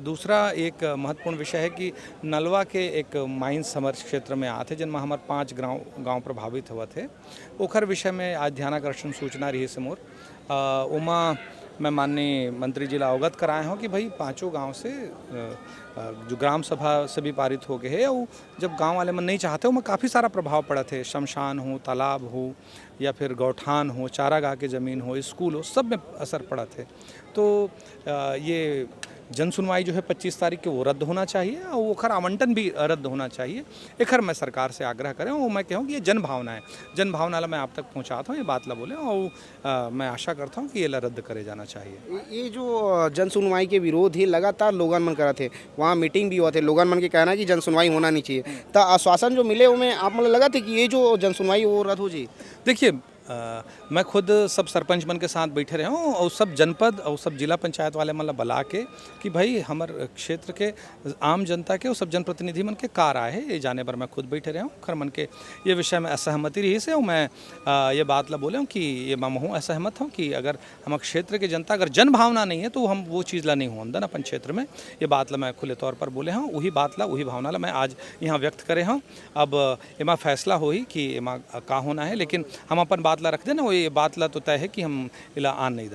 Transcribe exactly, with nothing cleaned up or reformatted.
दूसरा एक महत्वपूर्ण विषय हे कि नलवा के एक माइंस हमर क्षेत्र में आत हे, जेन म हमर पांच गांव, गांव प्रभावित होवत हे, ओखर विषय में आज ध्यानाकर्षण सूचना रहिस हे मोर। अ, ओमा मैं माननीय मंत्री जी ला अवगत कराए हंव कि भाई पांचों गांव से, अ, अ, जो ग्राम सभा से भी पारित हो गए हे, अउ जब गांव वाले मन नहीं चाहते, ओमा काफ़ी सारा प्रभाव पड़त हे, शमशान हो, तालाब हो, या फिर गौठान हो, चारागाह के जमीन हो, स्कूल हो, सब में असर पड़त हे। तो, अ, ये जन सुनवाई जो हे पच्चीस तारीख के, वो रद्द होना चाहिए अउ ओखर आवंटन भी रद्द होना चाहिए। एखर मैं सरकार से आग्रह करे हंव, मैं कहूं कि ये जन भावना हे, जन भावना ला मैं आप तक पहुंचात हंव, ये बात ला बोले हंव। अ, मैं आशा करता हूं कि ये ला रद्द करे जाना चाहिए। ये, ये जो, अ, जन सुनवाई के विरोध हे, लगातार लोगन मन करत हे, वहाँ मीटिंग भी होत हे, लोगन मन के कहना हे कि जन सुनवाई होना नहीं चाहिए, त आश्वासन जो मिले, ओमे आप मन ल लगत हे कि ये जो जन सुनवाई, वो रद्द हो जाही? देखिए, अ, मैं खुद सब सरपंच मन के साथ बैठे रहे हंव अउ सब जनपद अउ सब जिला पंचायत वाले मन ला बला के कि भाई हमर क्षेत्र के आम जनता के अउ सब जनप्रतिनिधि मन के का राय हे, ये जाने बर मैं खुद बैठे रहे हंव। ओखर मन के ये विषय में असहमति रहिस हे अउ मैं, अ, ये बात ला बोले हंव कि ये मा महूं असहमत हंव कि अगर हमर क्षेत्र के जनता अगर जन भावना नहीं हे तो हम वो चीज़ ला नहीं होन दन अपन क्षेत्र में। ये बात ला मैं खुले तौर पर बोले हंव, वही बात ला, वही भावना ला मैं आज यहाँ व्यक्त करे हंव। अब एमा फैसला होही कि एमा का होना हे, लेकिन हम अपन बात ला रख देन, वो ये बात ला तो तय हे कि हम एला आन नहीं दन।